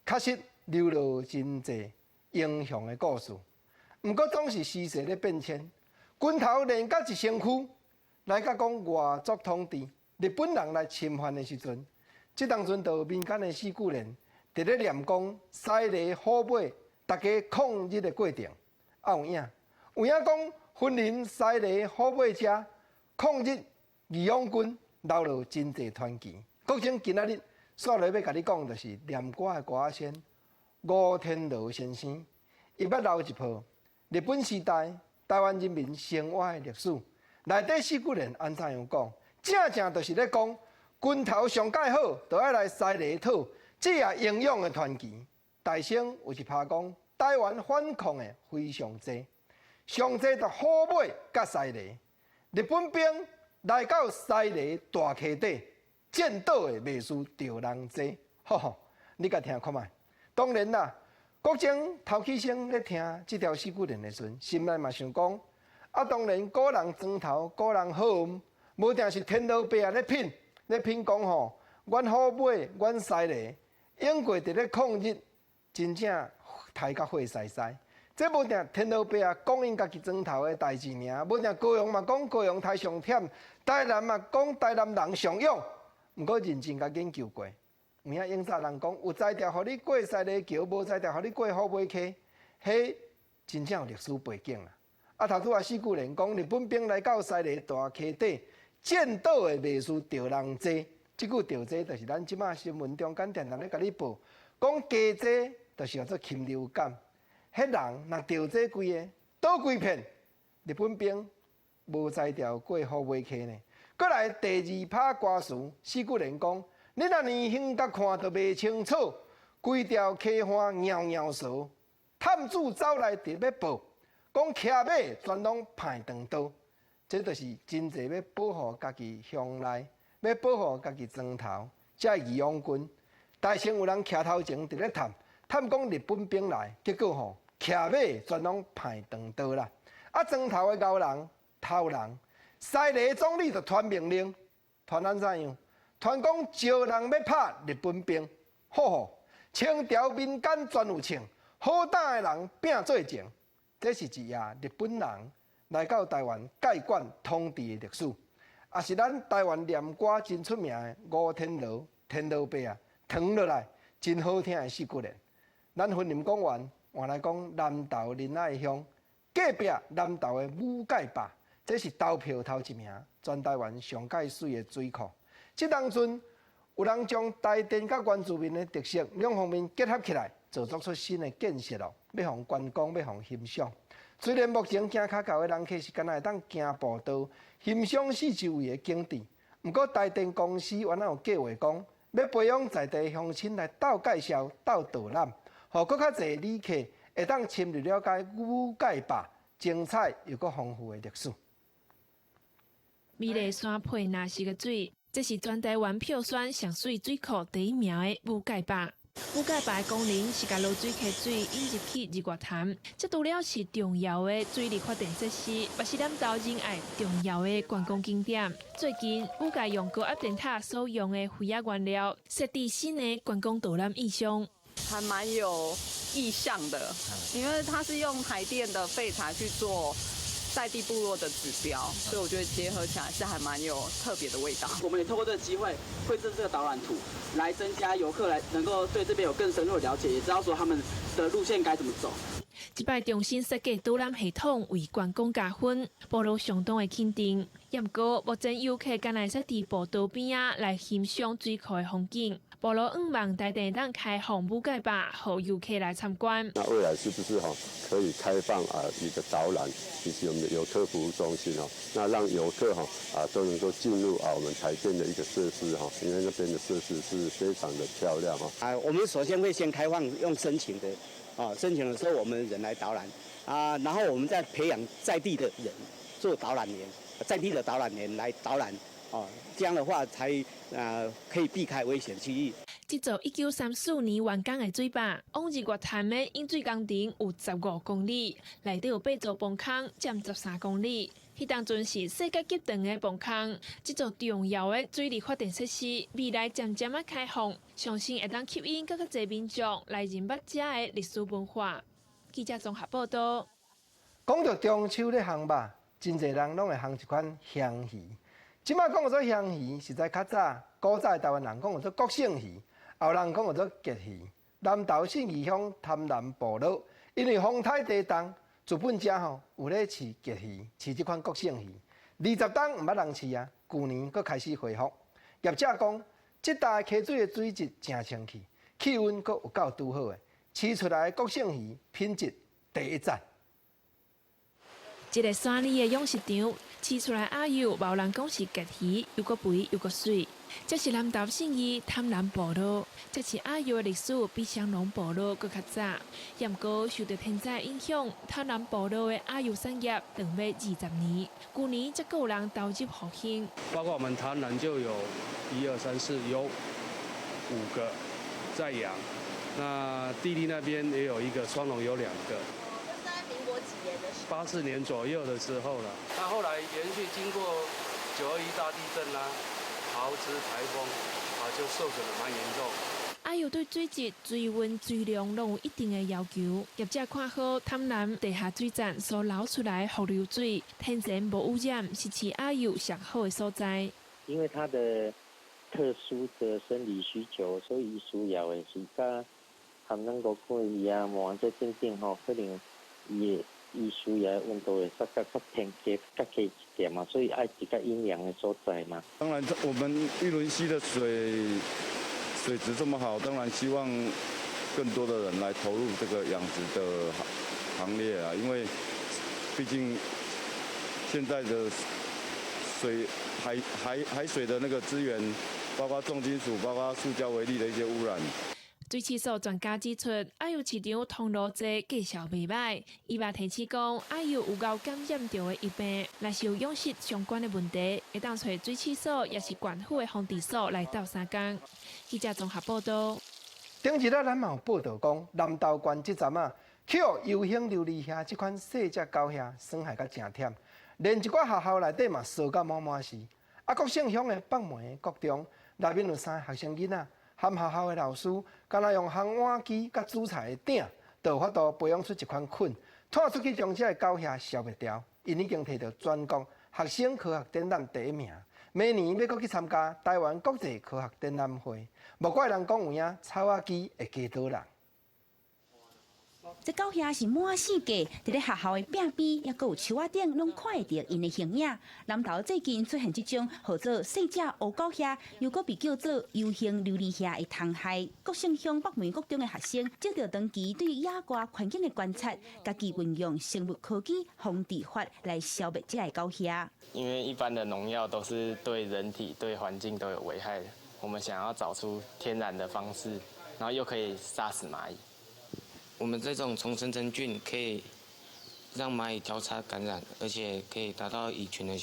確實流落真濟英雄的故事。毋過總是時勢咧變遷，拳頭練甲一身軀，來到講外族統治，日本人來侵犯的時陣，這當陣就民間的四句聯，佇咧念講西螺虎尾，大家抗日的過程。啊有影，有影講雲林西螺虎尾遮抗日義勇軍留落真濟傳奇。國政今仔日煞落欲共你講，就是念歌的歌仔仙吳天羅先生，伊捌留一部日本時代台灣人民生活的歷史。內底四句聯按怎樣講？正正就是咧講拳頭上蓋好，就愛來西螺討，這也英勇的傳奇。大聲有一拍講台灣反抗的非常濟，上濟就虎尾佮西螺。日本兵來到西螺大溪底，戰倒的袂輸著人濟。吼吼，你共聽看覓？當然啦，國政頭起先咧聽這條四句聯的時陣，心內嘛想講。啊，當然古人磚頭，古人好，無定是天羅伯仔咧品，咧品講吼，阮虎尾，阮西螺，永過佇咧抗日，真正刣甲血澀澀。這無定天羅伯仔講𪜶家己磚頭的代誌爾，無定高雄嘛講高雄刣上忝，台南嘛講台南人上勇。毋過認真共研究過，有影永早人講有才調予你過西螺橋，無才調予你過虎尾溪，彼真正有歷史背景啦。啊，頭拄仔四句聯講，日本兵來到西螺大溪底，戰倒的袂輸著人濟。這句著濟就是咱這馬新聞中間定定咧共你報，講加濟就是叫做禽流感。彼人若著這規个倒規片，日本兵無才調過虎尾溪呢。閣來第二拍歌詞，四句聯講，你若年輕甲看都袂清楚，規條溪岸搖搖趖，探子走來佇欲報。講騎馬全攏歹長刀，這就是真濟欲保護家己鄉內，欲保護家己莊頭，這義勇軍。大聲有人徛頭前佇咧探，探講日本兵來，結果吼騎馬全攏歹長刀啦。啊，莊頭的𠢕人、頭人，西螺總理就傳命令，傳按怎樣？傳講招人欲拍日本兵，吼吼，清朝民間全有唱，好膽的人拼做前。這是一頁日本人來到台灣蓋管統治的歷史，也是咱台灣念歌真出名的吳天羅、天羅伯仔，傳落來真好聽的四句聯。咱雲林講完，換來講南投仁愛鄉隔壁南投的武蓋壩，這是投票頭一名，全台灣上蓋媠的水庫。這當陣有人將台電佮原住民的特色兩方面結合起來，造作出新的建設咯，欲予觀光，欲予欣賞。雖然目前行較厚的人客是敢若會當行步道，欣賞四周圍的景致。毋過台電公司原來有計劃講，欲培養在地鄉親來鬥介紹、鬥導覽，予閣較濟旅客會當深入了解武蓋壩精彩又閣豐富的歷史。美麗山配藍色的水，這是全台灣票選上媠水庫第一名的武蓋壩。武蓋壩的功能是共濁水溪水引入去日月潭，這除了是重要的水力發電設施，也是南投仁愛重要的觀光景點。最近，武蓋用高壓電塔所用的廢仔原料，設置新的觀光導覽意象，還蠻有意象的，因為它是用台電的廢材去做在地部落的指標，所以我覺得結合起來是還蠻有特別的味道。我們也透過這個機會繪製這個導覽圖，來增加遊客來能夠對這邊有更深入的了解，也知道說他們的路線該怎麼走。這擺重新設計導覽系統，為觀光加分，部落相當的肯定。不過，目前遊客敢會使佇步道邊仔來欣賞水庫的風景。部落向望台電當開放武蓋壩，予遊客來參觀。那未來是不是可以開放啊一個導覽，以及我們的遊客服務中心哦，那讓遊客都能夠進入啊我們台電的一個設施哈，因為那邊的設施是非常的漂亮哦。啊，我們首先會先開放用申請的，啊，申請的時候我們人來導覽，啊，然後我們再培養在地的人做導覽員，在地的導覽員來導覽，哦，這樣的話才可以避開危險區域。這座1934年完工的水壩，往日月潭的引水工程有15公里，內底有八座泵坑，佔13公里。彼當陣是世界級長的泵坑，這座重要的水力發電設施，未來漸漸仔開放，相信會當吸引閣較濟民眾來認捌遮的歷史文化。記者綜合報道。講到中秋咧烘肉，真濟人攏會烘一款香魚。這擺講做香魚，實在較早，古早的台灣人講做國姓魚，後人講做鯽魚。南投信義鄉潭南部落，因為風颱地動，自本遮吼有咧飼鯽魚，飼這款國姓魚。20冬毋捌人飼啊，舊年閣開始恢復。業者講，這搭溪水的水質誠清氣，氣溫閣有夠拄好的，飼出來的國姓魚品質第一讚。這个山裡的養殖場，飼出來鮎幼，無人講是鯽魚，又閣肥又閣媠。這是南投信義潭南部落，這飼鮎幼的歷史比雙龍部落閣較早。毋過受著天災影響，潭南部落的鮎幼產業斷尾20年。舊年才閣有人投入復興。包括我們潭南就有一二三四，有五個在養。那地利那邊也有一個，雙龍有兩個。84年左右的時候了。那後來連續經過9·21大地震啦、桃芝颱風，啊，就受損得蠻嚴重。鮎幼對水質、水溫、水量攏有一定的要求。業者看好潭南地下水站所流出來的伏流水，天然無污染，是飼鮎幼上好的所在。因為它的特殊的生理需求，所以需要的是佮含咱五股魚啊、鰻這等等吼，可能伊伊需要溫度會較較偏低、較低一點嘛，所以愛一較陰涼的所在嘛。當然，我們玉崙溪的水質這麼好，當然希望更多的人來投入這個養殖的行列啊，因為畢竟現在的水海海海水的那個資源，包括重金屬、包括塑膠微粒的一些污染。水飼所專家指出，鮎幼飼場通路濟，價數袂䆀。伊嘛提醒講，鮎幼有𠢕感染著的疫病，若是有養殖相關的問題，會當揣水飼所，抑是縣府的防治所來鬥相共。記者綜合報道。頂一日咱嘛有報道講，南投縣這陣仔，去予疣形琉璃蝦這款細隻狗蝦損害甲誠忝，連一寡學校內底嘛掃甲滿滿是。啊，國姓鄉的北門國中內面有三个學生囡仔。含學校的老師，敢若用烘碗機佮煮菜的鼎，就有法度培養出一款菌，拖出去將這个狗蝦消滅掉。𪜶已經提著全國學生科學展覽第一名，明年欲閣去參加台灣國際科學展覽會。無怪人講有影，草仔機會加倒人。這狗蝦是滿世界，佇咧學校的壁邊，抑閣有樹仔頂，攏看會著𪜶的形影。南投最近出現這種號做細隻烏狗蝦，又閣被叫做疣形琉璃蝦的蟲害。國姓鄉北門國中的學生，藉著長期對野外環境的觀察，家己運用生物科技防治法來消滅這个狗蝦。因為一般的農藥都是對人體、對環境都有危害的，我們想要找出天然的方式，然後又可以殺死螞蟻。我們這種蟲生真菌可以讓螞蟻交叉感染，而且可以達到乙醛的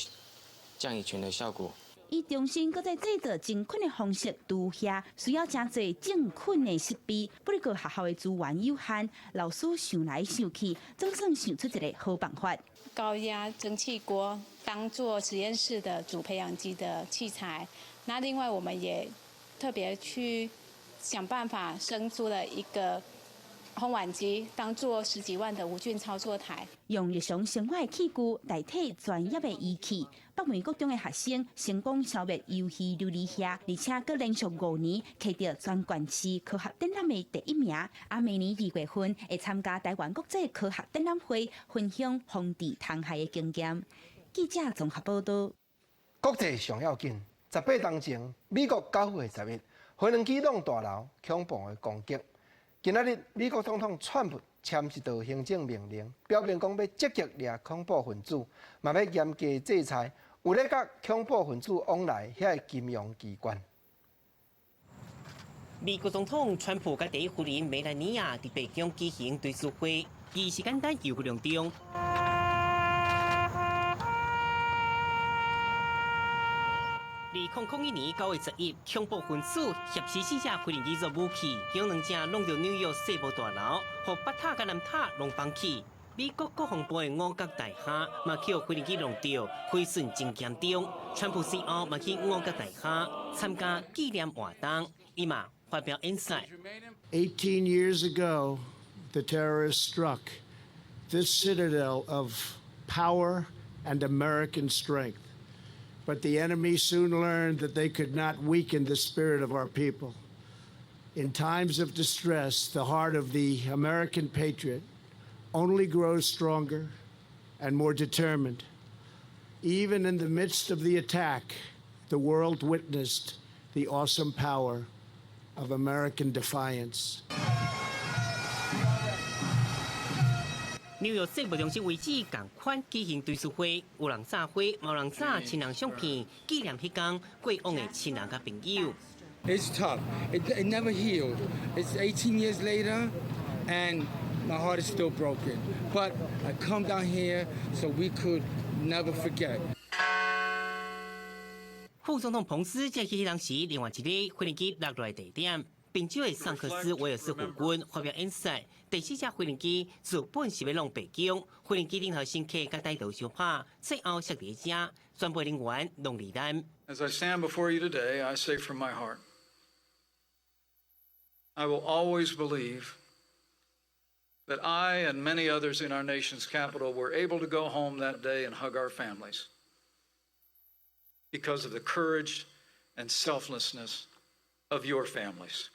降乙醛的效果。伊重新閣再製造真菌的方式除蝦，需要誠濟種菌的設備。不過學校的資源有限，老師想來想去，總算想出一個好辦法。高壓蒸汽鍋當做實驗室的主培養基的器材。那另外我們也特別去想辦法生出了一個烘碗機當做十幾萬的無菌操作台，用日常生活的器具代替專業的儀器。北門國中的學生成功消滅遊戲琉璃蝦，而且閣連續5年獲得全縣市科學展覽的第一名。啊，明年2月份會參加台灣國際科學展覽會，分享防治蟲害的經驗。記者綜合報道。國際上要緊，18冬前，美國9月11，飛行機挵大樓恐怖的攻擊。今仔日，美國總統川普簽一道行政命令，表明講欲積極掠恐怖分子，嘛欲嚴格制裁有咧佮恐怖分子往來遐个金融機關。美國總統川普佮第一夫人梅蘭妮亞佇白宮舉行追思會，儀式簡單又隆重。2001年9月11，恐怖分子挾持四架飛行機做武器，將兩隻挵著紐約世貿大樓，予北塔佮南塔攏崩去。美國國防部的五角大廈嘛予飛行機挵著，毀損真嚴重。川普隨後嘛去五角大廈參加紀念活動，伊嘛發表演說。 18 years ago, the terrorists struck this citadel of power and American strength. But the enemy soon learned that they could not weaken the spirit of our people. In times of distress, the heart of the American patriot only grows stronger and more determined. Even in the midst of the attack, the world witnessed the awesome power of American defiance. 紐約世貿中心位置仝款舉行追思會，有人紮花，有人紮親人相片，紀念彼工過往的親人佮朋友。 It's tough. It never healed. It's 18 years later, and my heart is still broken. But I come down here so we could never forget. 副總統彭斯在彼當時，另外一个飛行機落來地點，賓州的桑克斯威爾斯府君發表演說。第四架飛行機自本是欲挵白宮，飛行機頂頭乘客佮帶刀相拍，最後摔佇遮，全部人員攏罹難。 As I stand before you today, I say from my heart, I will always believe that I and many others in our nation's capital were able to go home that day and hug our families because of the courage and selflessness of your families,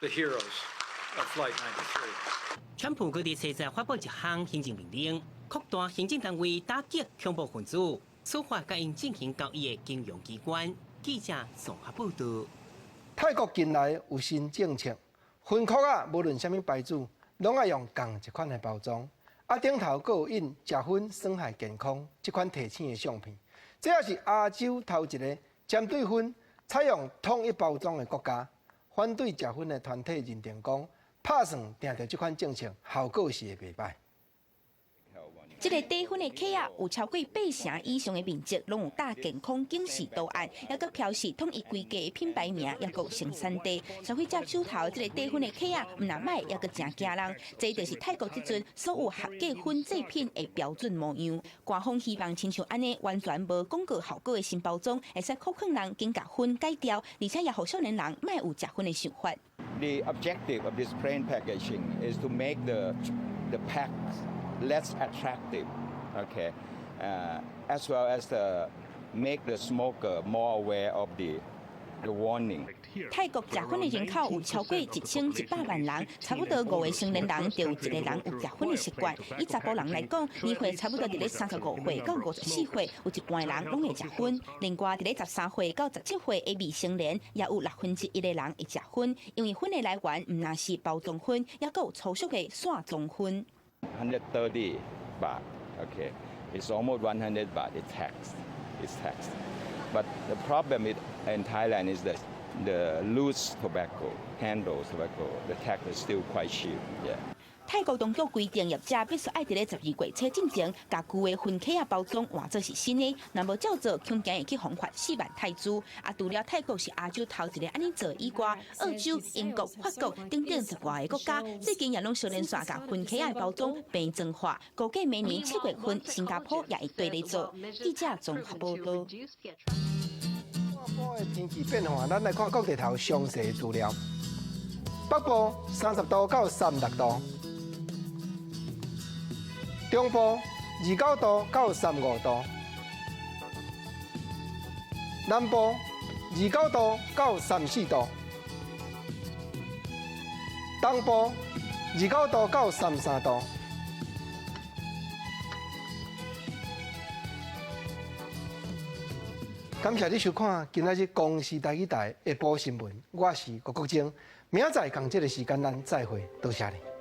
the heroes of Flight 93. 川普閣佇車站發布一項行政命令，擴大行政單位打擊恐怖分子，處罰佮𪜶進行交易的金融機關。記者綜合報道。泰國近來有新政策，薰箍仔，無論啥物牌子，攏愛用仝一款的包裝。啊，頂頭閣有印食薰損害健康這款提醒的相片。這也是亞洲頭一个針對薰採用統一包裝的國家。反對食薰的團體認定講，拍算定著這款政策效果是會袂䆀。這个底薰的盒仔有超過八成以上的面積，攏有打健康警示圖案，猶閣標示統一規格的品牌名，猶閣有生產地。消費者手頭這个底薰的盒仔，毋但䆀，猶閣誠驚人。這就是泰國這陣所有合格薰製品的標準模樣。官方希望親像按呢完全無廣告效果的新包裝，會使鼓勸人緊共薰戒掉，而且也予少年人莫有食薰的想法。 The objective of this plain packaging is to make the packs less attractive, okay, as well as to make the smoker more aware of the warning. 泰國食薰的人口有超過1100萬人，差不多五個成年人就有一個人有食薰的習慣。以查埔人來講，年歲差不多佇咧35歲到54歲，有一半的人攏會食薰。另外，佇咧13歲到17歲的未成年，也有1/6的人會食薰。因為薰的來源毋但是包裝薰，猶閣有粗俗的散裝薰。 130 baht, okay, it's almost 100 baht. It's taxed. It's taxed. But the problem in Thailand is that the loose tobacco, handle tobacco, the tax is still quite cheap. Yeah. 泰國當局規定，業者必須愛佇咧12月初進前，共舊的薰盒仔包裝換做是新的，若無照做，恐驚會去予罰4萬泰銖。啊，除了泰國是亞洲頭一个按呢做以外，澳洲、英國、法國等等十外个國家，最近也攏相連紲共薰盒仔的包裝平裝化。估計明年7月份，新加坡也會綴咧做。記者綜合報道。天氣變化，咱來看各地頭詳細資料。北部30度到36度，中部29度到35度，南部29度到34度，東部29度到33度。感謝你收看今仔日公視台語台下晡新聞，我是郭國晶，明仔載仝這个時間咱再會，多謝你。